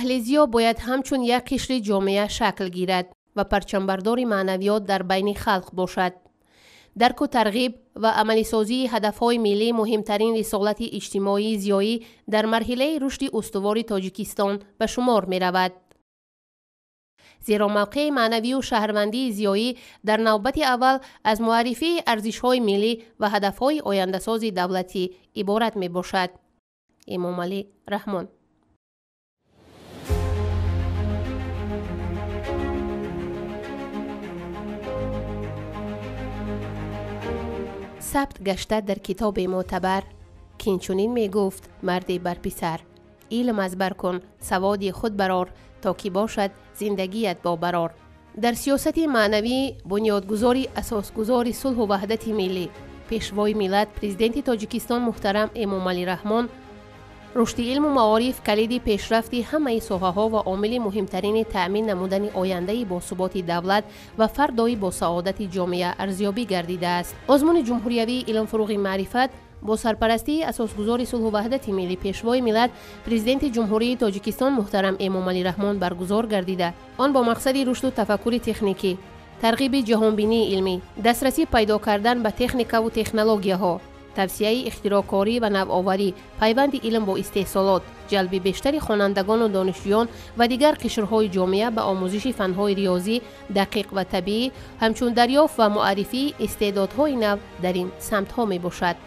Аҳли зиё бояд ҳамчун як қишри ҷомеа шакл гирад ва парчамбардори маънавиёт дар байни халқ бошад. Дарку тарғиб ва амалисозии ҳадафҳои миллӣ муҳимтарин рисолати иҷтимоии зиёӣ дар марҳилаи рушди устувори Тоҷикистон ба шумор меравад. Зеро мавқеи маънавию шаҳрвандии зиёӣ дар навбати аввал аз муаррифии арзишҳои миллӣ ва ҳадафҳои ояндасози давлатӣ иборат мебошад. Эмомалӣ Раҳмон. Сабт гашта дар китоби мӯътабар, ки инчунин мегуфт марде бар писар: илм аз бар кун, саводи худ барор, то ки бошад зиндагият бобарор. Дар сиёсати маънавӣ бунёдгузори асосгузори сулҳу ваҳдати миллӣ, пешвои миллат, президенти Тоҷикистон муҳтарам Эмомалӣ Раҳмон, рушди илму маориф калиди пешрафти ҳамаи соҳаҳо ва омили муҳимтарини таъмин намудани ояндаи босуботи давлат ва фардои босаодати ҷомеа арзёбӣ гардидааст. Озмуни ҷумҳуриявии илмфурӯғи маърифат бо сарпарастии асосгузори сулҳу ваҳдати миллӣ, пешвои миллат, президенти Ҷумҳурии Тоҷикистон муҳтарам Эмомалӣ Раҳмон баргузор гардида, он бо мақсади рушду тафаккури техникӣ, тарғиби ҷаҳонбинии илмӣ, дастрасӣ пайдо кардан ба техникаву технологияҳо, тавсияи ихтироъкорӣ ва навоварӣ, пайванди илм бо истеҳсолот, ҷалби бештари хонандагону донишҷӯён ва дигар қишрҳои ҷомеа ба омӯзиши фанҳои риёзӣ, дақиқ ва табиӣ, ҳамчун дарёфт ва муаррифии истеъдодҳои нав дар ин самтҳо мебошад.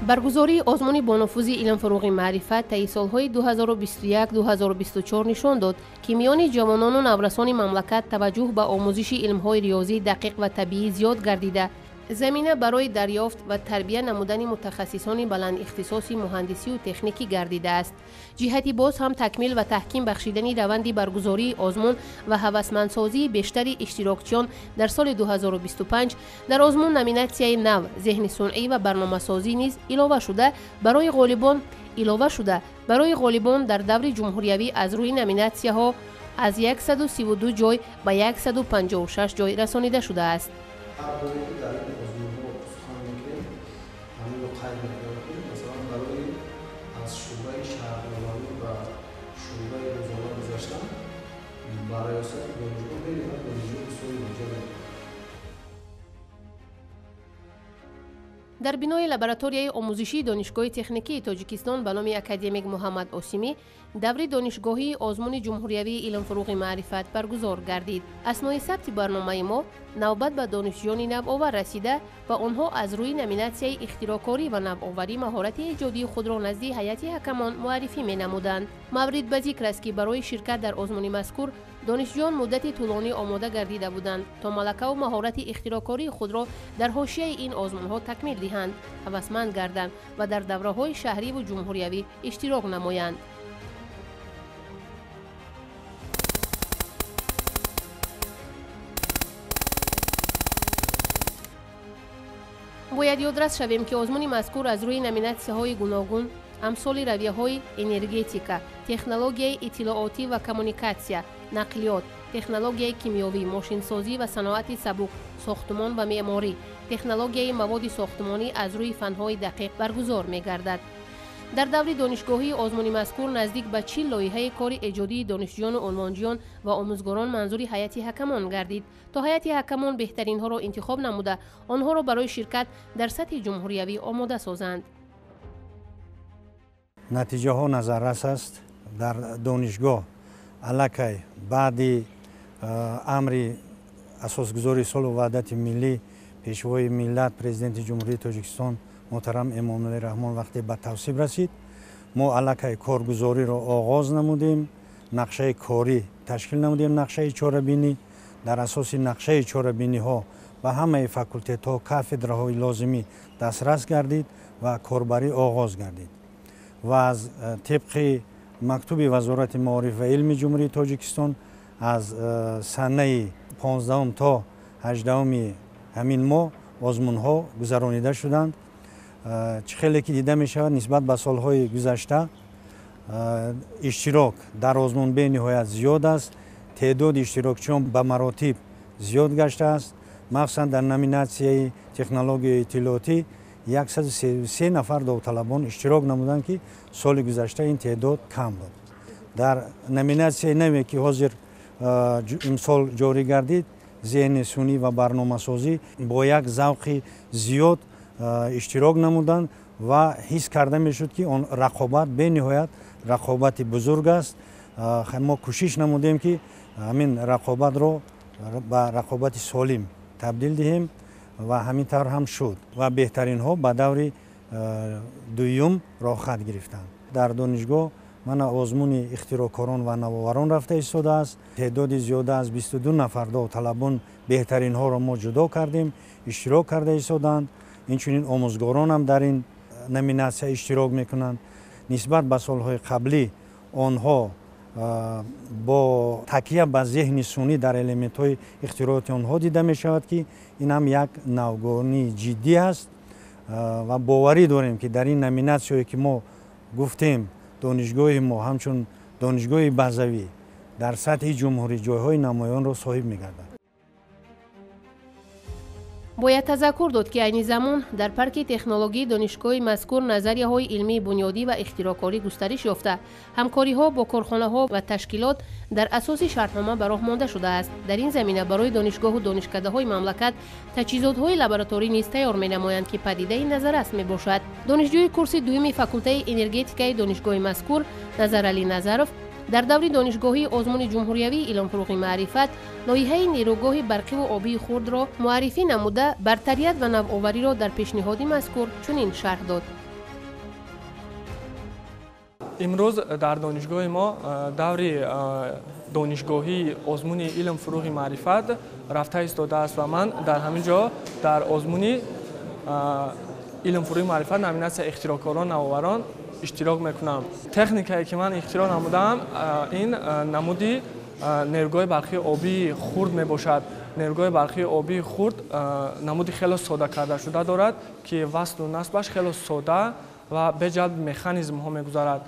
Баргузории озмуни бонуфузи илмфурӯғи маърифат таи солҳои 2021-2024 нишон дод, ки миёни ҷавонону наврасони мамлакат таваҷҷӯҳ ба омӯзиши илмҳои риёзӣ, дақиқ ва табиӣ зиёд гардида, замина барои дарёфт ва тарбия намудани мутахассисони баландихтисоси муҳандисию техникӣ гардидааст. Ҷиҳати боз ҳам такмил ва таҳким бахшидани раванди баргузории озмун ва ҳавасмандсозии бештари иштирокчиён дар соли 2025 дар озмун номинатсияи нав зеҳни сунъӣ ва барномасозӣ низ илова шуда барои ғолибон илова шуда барои ғолибон дар даври ҷумҳуриявӣ аз рӯи номинатсияҳо аз 132 ҷой ба 156 ҷой расонида шудааст. Ҳар боре ки дар ин озмунҳо сухан мекунем, ҳаминро қайд мекунем, ки масалан барои аз шӯъбаи шаҳрномавӣ ба шӯъбаи рӯзона гузаштан ба раёсати донишгоҳ бениҳоят донишҷӯ бисёр муроҷиат мекунанд. Дар бинои лабораторияи омӯзишии Донишгоҳи техникии Тоҷикистон ба номи академик Муҳаммад Осимӣ даври донишгоҳии озмуни ҷумҳуриявии илмфурӯғи маърифат баргузор гардид. Аснои сабти барномаи мо навбат ба донишҷӯёни навовар расида ва онҳо аз рӯи номинатсияи ихтироъкорӣ ва навоварӣ маҳорати эҷодии худро назди ҳайати ҳакамон муаррифӣ менамуданд. Маврид ба зикр аст, ки барои ширкат дар озмуни мазкур донишҷӯён муддати тӯлонӣ омода гардида буданд, то малакаву маҳорати ихтироъкории худро дар ҳошияи ин озмунҳо такмил диҳанд, ҳавасманд гарданд ва дар давраҳои шаҳриву ҷумҳуриявӣ иштирок намоянд. Бояд ёдрас шавем, ки озмуни мазкур аз рӯи номинатсияҳои гуногун амсоли равияҳои энергетика, технологияи иттилоотӣ ва коммуникатсия, нақлиёт, технологияи кимиёвӣ, мошинсозӣ ва саноати сабук, сохтумон ва меъморӣ, технологияи маводи сохтумонӣ аз рӯи фанҳои дақиқ баргузор мегардад. Дар даври донишгоҳии озмуни мазкур наздик ба 40 лоиҳаи кори эҷодии донишҷӯёну унвонҷӯён ва омӯзгорон манзури ҳайати ҳакамон гардид, то ҳайати ҳакамон беҳтаринҳоро интихоб намуда, онҳоро барои ширкат дар сатҳи ҷумҳуриявӣ омода созанд. Натиҷаҳо назаррас аст. Дар донишгоҳ аллакай баъди амри асосгузори сулҳу ваҳдати миллӣ, пешвои миллат, президенти Ҷумҳурии Тоҷикистон муҳтарам Эмомалӣ Раҳмон вақте ба тавсиб расид, мо аллакай коргузориро оғоз намудем, нақшаи корӣ ташкил намудем, нақшаи чорабинӣ. Дар асоси нақшаи чорабиниҳо ба ҳамаи факултетҳо, кафедраҳои лозимӣ дастрас гардид ва корбарӣ оғоз гардид. Ва аз тибқи мактуби Вазорати маориф ва илми Ҷумҳурии Тоҷикистон аз санаи 15 то 18 ҳамин моҳ озмунҳо гузаронида шуданд. Чӣ хеле ки дида мешавад, нисбат ба солҳои гузашта иштирок дар озмун бениҳоят зиёд аст. Теъдоди иштирокчиён ба маротиб зиёд гаштааст, махсусан дар номинатсияи технологияи иттилоотӣ, 133 нафар довталабон иштирок намуданд, ки соли гузашта ин теъдод кам буд. Дар номинатсияи наве, ки ҳозир имсол ҷорӣ гардид, зеҳни сунъӣ ва барномасозӣ, бо як завқи зиёд иштирок намуданд ва ҳис карда мешуд, ки он рақобат бениҳоят рақобати бузург аст. Мо кӯшиш намудем, ки ҳамин рақобатро ба рақобати солим табдил диҳем ва ҳамин тавр ҳам шуд ва беҳтаринҳо ба даври дуюм роҳхат гирифтанд. Дар донишгоҳ мана озмуни ихтироъкорон ва навоварон рафта истодааст. Теъдоди зиёда аз 22 нафар довталабон, беҳтаринҳоро мо ҷудо кардем, иштирок карда истодаанд. Инчунин омӯзгоронам дар ин номинатсия иштирок мекунанд. Нисбат ба солҳои қаблӣ онҳо бо такя ба зеҳни сунъӣ дар элементҳои ихтирооти онҳо дида мешавад, ки ин ҳам як навгонии ҷиддӣ аст ва боварӣ дорем, ки дар ин номинатсияе, ки мо гуфтем, донишгоҳи мо ҳамчун донишгоҳи базавӣ дар сатҳи ҷумҳурӣ ҷойҳои намоёнро соҳиб мегардад. Бояд тазаккур дод, ки айни замон дар парки технологии донишгоҳи мазкур назарияҳои илмии бунёдӣ ва ихтироъкорӣ густариш ёфта, ҳамкориҳо бо корхонаҳо ва ташкилот дар асоси шартнома ба роҳ монда шудааст. Дар ин замина барои донишгоҳу донишкадаҳои мамлакат таҷҳизотҳои лабораторӣ низ тайёр менамоянд, ки падидаи назаррас мебошад. Донишҷӯи курси дуюми факултаи энергетикаи донишгоҳи мазкур Назаралӣ Назаров дар даври донишгоҳии озмуни ҷумҳуриявии илмфурӯғи маърифат лоиҳаи нерӯгоҳи барқиву обии хурдро муаррифӣ намуда, бартарият ва навовариро дар пешниҳоди мазкур чунин шарҳ дод. Имрӯз дар донишгоҳи мо даври донишгоҳии озмуни илм фурӯғи маърифат рафта истодааст ва ман дар ҳамин ҷо дар озмуни илм фурӯғи маърифат номинатсия ихтироъкорон навоварон иштирок мекунам. Техникае, ки ман ихтироъ намудаам, ин намуди нерӯгоҳи барқии обии хурд мебошад. Нерӯгоҳи барқии обии хурд намуди хело сода кардашуда дорад, ки васлу насбаш хело сода ва беҷалби механизмҳо мегузарад.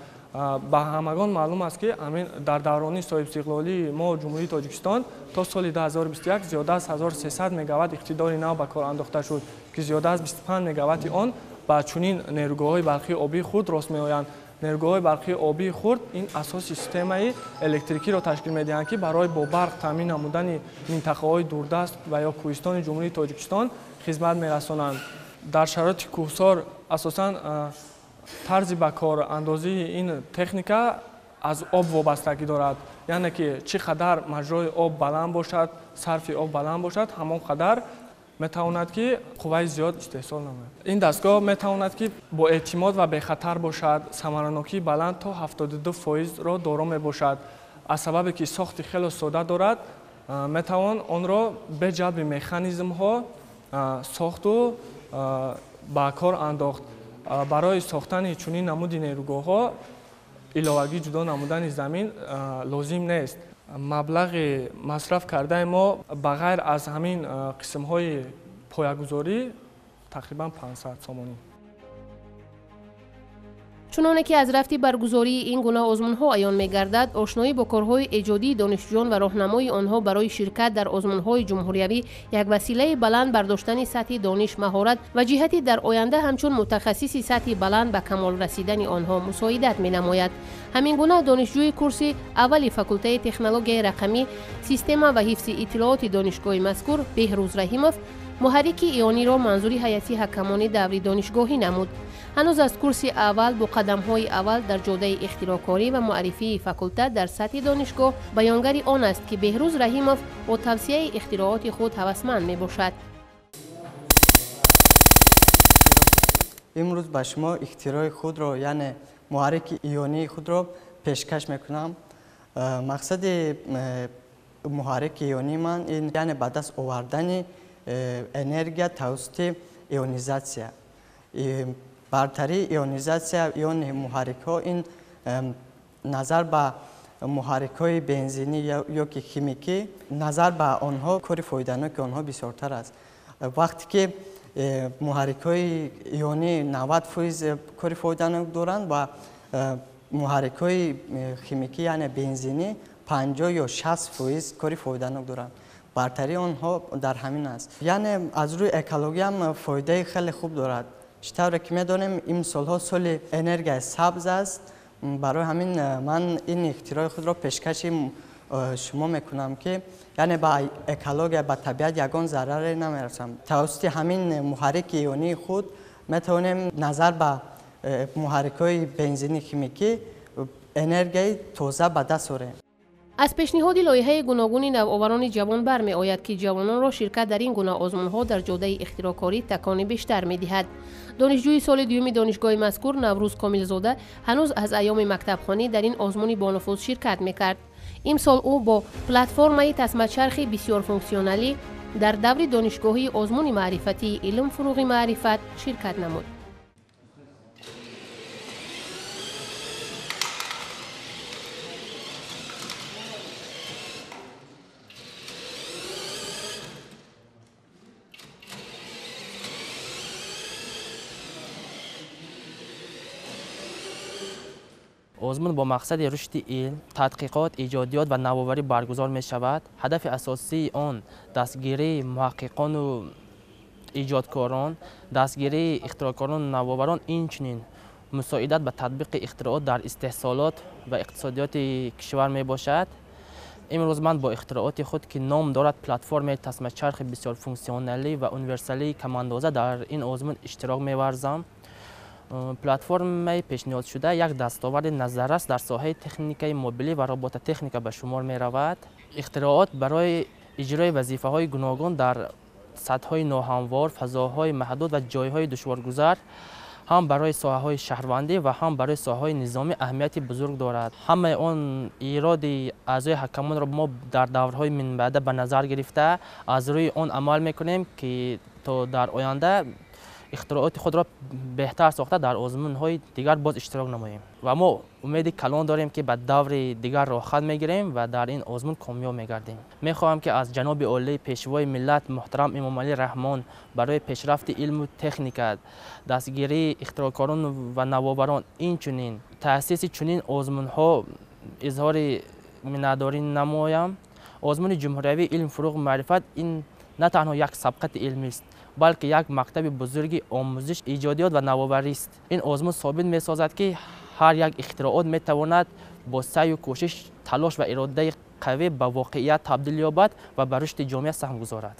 Ба ҳамагон маълум аст, ки ҳамин дар даврони соҳибистиқлолии мо Ҷумҳурии Тоҷикистон то соли 2021 зиёда аз 1300 мегаватт иқтидори нав ба кор андохта шуд, ки зиёда аз 25 мегаватти он ба чунин нерӯгоҳҳои барқии обии хурд рост меоянд. Нерӯгоҳҳои барқии обии хурд ин асоси системаи электрикиро ташкил медиҳанд, ки барои бо барқ таъмин намудани минтақаҳои дурдаст ва ё кӯҳистони Ҷумҳурии Тоҷикистон хизмат мерасонанд. Дар шароити кӯҳсор асосан тарзи ба кор андозии ин техника аз об вобастагӣ дорад, яъне ки чӣ қадар маҷрои об баланд бошад, сарфи об баланд бошад, ҳамон қадар метавонад, ки қувваи зиёд истеҳсол намояд. Ин дастгоҳ метавонад, ки бо эътимод ва бехатар бошад, самаранокии баланд то 72%-ро доро мебошад. Аз сабабе ки сохти хело сода дорад, метавон онро бе ҷалби механизмҳо сохту ба кор андохт. Барои сохтани чунин намуди нерӯгоҳҳо иловагӣ ҷудо намудани замин лозим нест. Маблағи масраф кардаи мо ба ғайр аз ҳамин қисмҳои поягузорӣ тақрибан 500 сомонӣ. Чуноне ки аз рафти баргузории ин гуна озмунҳо аён мегардад, ошноӣ бо корҳои эҷодии донишҷӯён ва роҳнамои онҳо барои ширкат дар озмунҳои ҷумҳуриявӣ як василаи баланд бардоштани сатҳи дониш, маҳорат ва ҷиҳати дар оянда ҳамчун мутахассиси сатҳи баланд ба камол расидани онҳо мусоидат менамояд. Ҳамин гуна донишҷӯи курси аввали факултаи технологияи рақамӣ, система ва ҳифзи иттилооти донишгоҳи мазкур Беҳрӯз Раҳимов муҳаррики иониро манзури ҳайати ҳакамони даври донишгоҳӣ намуд. Ҳанӯз аз курси аввал бо қадамҳои аввал дар ҷодаи ихтироъкорӣ ва муаррифии факултет дар сатҳи донишгоҳ баёнгари он аст, ки Беҳрӯз Раҳимов бо тавсияи ихтироъоти худ ҳавасманд мебошад. Имрӯз ба шумо ихтирои худро, яъне муҳаррики ионии худро пешкаш мекунам. Мақсади муҳаррики ионии ман ин яъне ба даст овардани энергия тавассути ионизатсия. Бартарии ионизатсия иони муҳаррикҳо ин назар ба муҳаррикҳои бензинӣ ё ки химикӣ, назар ба онҳо кори фоиданоки онҳо бисёртар аст. Вақте ки муҳаррикҳои ионӣ 90% кори фоиданок доранд ва муҳаррикҳои химикӣ, яъне бензинӣ, 50 ё 60% кори фоиданок доранд. Бартарии онҳо дар ҳамин аст. Яъне аз рӯи экологиям фоидаи хеле хуб дорад. Чӣ тавре ки медонем, имсолҳо соли энергияи сабз аст. Барои ҳамин ман ин ихтирои худро пешкаши шумо мекунам, ки яъне ба экология, ба табиат ягон зараре намерасам. Тавассути ҳамин муҳаррики ионии худ метавонем назар ба муҳаррикҳои бензини химикӣ энергияи тоза ба даст орем. Аз пешниҳоди лоиҳаи гуногуни навоварони ҷавон бармеояд, ки ҷавононро ширкат дар ин гуна озмунҳо дар ҷодаи ихтироъкорӣ такони бештар медиҳад. Донишҷӯи соли дуюми донишгоҳи мазкур Наврӯз Комилзода ҳанӯз аз айёми мактабхонӣ дар ин озмуни бонуфуз ширкат мекард. Имсол ӯ бо платформаи тасмачархи бисёрфунксионалӣ дар даври донишгоҳии озмуни маърифатии илм фурӯғи маърифат ширкат намуд. Озмун бо мақсади рушди илм, тадқиқот, эҷодиёт ва навоварӣ баргузор мешавад. Ҳадафи асосии он дастгирии муҳаққиқону эҷодкорон, дастгирии ихтироъкорону навоварон, инчунин мусоидат ба татбиқи ихтироот дар истеҳсолот ва иқтисодиёти кишвар мебошад. Имрӯз ман бо ихтирооти худ, ки ном дорад платформаи тасмачархи бисёрфунксионалӣ ва универсалии камандоза, дар ин озмун иштирок меварзам. Платформаи пешниҳодшуда як дастоварди назаррас дар соҳаи техникаи мобилӣ ва робототехника ба шумор меравад. Ихтироот барои иҷрои вазифаҳои гуногун дар сатҳҳои ноҳамвор, фазоҳои маҳдуд ва ҷойҳои душворгузар ҳам барои соҳаҳои шаҳрвандӣ ва ҳам барои соҳаҳои низомӣ аҳамияти бузург дорад. Ҳамаи он ироди аъзои ҳакамонро мо дар даврҳои минбаъда ба назар гирифта аз рӯи он амал мекунем, ки то дар оянда ихтирооти худро беҳтар сохта дар озмунҳои дигар боз иштирок намоем. Ва мо умеди калон дорем, ки ба даври дигар роҳхат мегирем ва дар ин озмун комёб мегардем. Мехоҳам, ки аз ҷаноби олии пешвои миллат муҳтарам Эмомалӣ Раҳмон барои пешрафти илму техника, дастгирии ихтироъкорон ва навоварон, инчунин таъсиси чунин озмунҳо изҳори миннатдорӣ намоям. Озмуни ҷумҳуриявии илм фурӯғ маърифат ин на танҳо як сабқати илмист, балки як мактаби бузурги омӯзиш, эҷодиёт ва навоварист. Ин озмун собит месозад, ки ҳар як ихтироот метавонад бо саъю кӯшиш, талош ва иродаи қавӣ ба воқеият табдил ёбад ва ба рушди ҷомеа саҳм гузорад.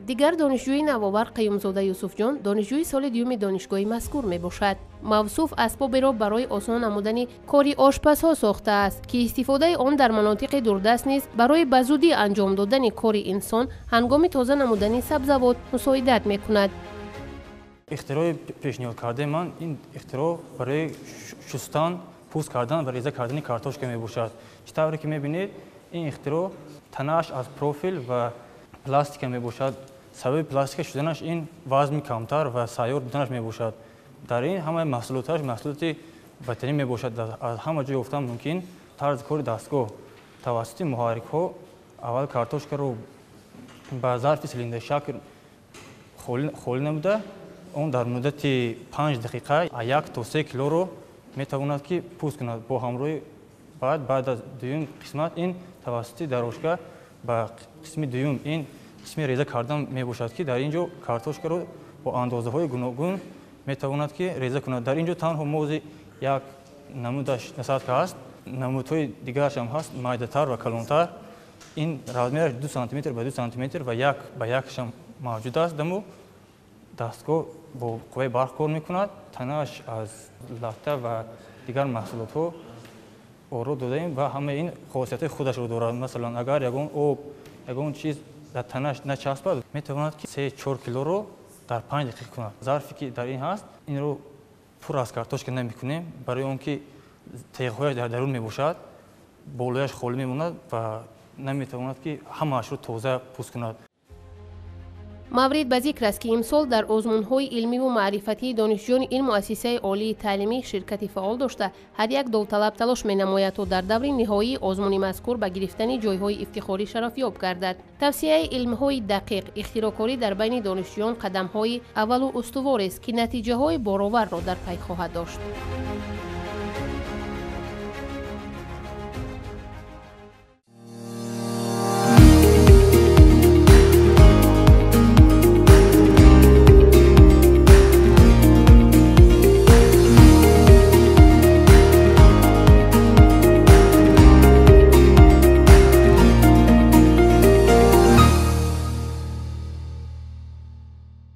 Дигар донишҷӯи навовар Қаюмзода Юсуфҷон донишҷӯи соли дуюми донишгоҳи мазкур мебошад. Мавсуф асбоберо барои осон намудани кори ошпазҳо сохтааст, ки истифодаи он дар манотиқи дурдаст низ барои ба зудӣ анҷом додани кори инсон ҳангоми тоза намудани сабзавот мусоидат мекунад. Ихтирои пешниҳод кардаи ман ин ихтироъ барои шустан, пӯст кардан ва реза кардани картошка мебошад. Чӣ тавре ки мебинед, ин ихтироъ танааш аз профил ва пластика мебошад. Сабаби пластика шуданаш ин вазни камтар ва сайёр буданаш мебошад. Дар ин ҳамаи маҳсулоташ маҳсулоти ватанӣ мебошад. Аз ҳама ҷой ёфтан мумкин. Тарзи кори дастгоҳ тавассути муҳаррикҳо аввал картошкаро ба зарфи силиндршакл холӣ намуда, он дар муддати 5 дақиқа 1 то 3 килоро метавонад ки пӯст кунад. Бо ҳамроҳи баъд аз дуюм қисмат ин тавассути дарошка ба қисми дуюм ин қисми реза кардан мебошад, ки дар ин ҷо картошкаро бо андозаҳои гуногун метавонад ки реза кунад. Дар ин ҷо танҳо мози як намудаш насадка ҳаст, намудҳои дигараш ҳам ҳаст, майдатар ва калонтар. Ин размераш 2 сантиметр ба 2 сантиметр ва 1 ба 1 мавҷуд аст. Даму дастгоҳ бо қувваи барқ кор мекунад. Танааш аз латта ва дигар маҳсулотҳо оро додаем ва ҳамаи ин хосиятҳои худашро дорад. Масалан, агар ягон об, ягон чиз дар танаш начаспад, метавонад ки 3-4 килоро дар 5 дақиқа кунад. Зарфе ки дар ин ҳаст, инро пур аз картошка намекунем, барои он ки теғҳояш дар дарун мебошад, болояш холӣ мемонад ва наметавонад ки ҳамаашро тоза пӯст кунад. Маврид ба зикр аст, ки имсол дар озмунҳои илмиву маърифатии донишҷӯёни ин муассисаи олии таълимӣ ширкати фаъол дошта, ҳар як довталаб талош менамояд, то дар даври ниҳоии озмуни мазкур ба гирифтани ҷойҳои ифтихорӣ шарафёб гардад. Тавсияи илмҳои дақиқ, ихтироъкорӣ дар байни донишҷӯён қадамҳои аввалу устуворест, ки натиҷаҳои бороварро дар пай хоҳад дошт.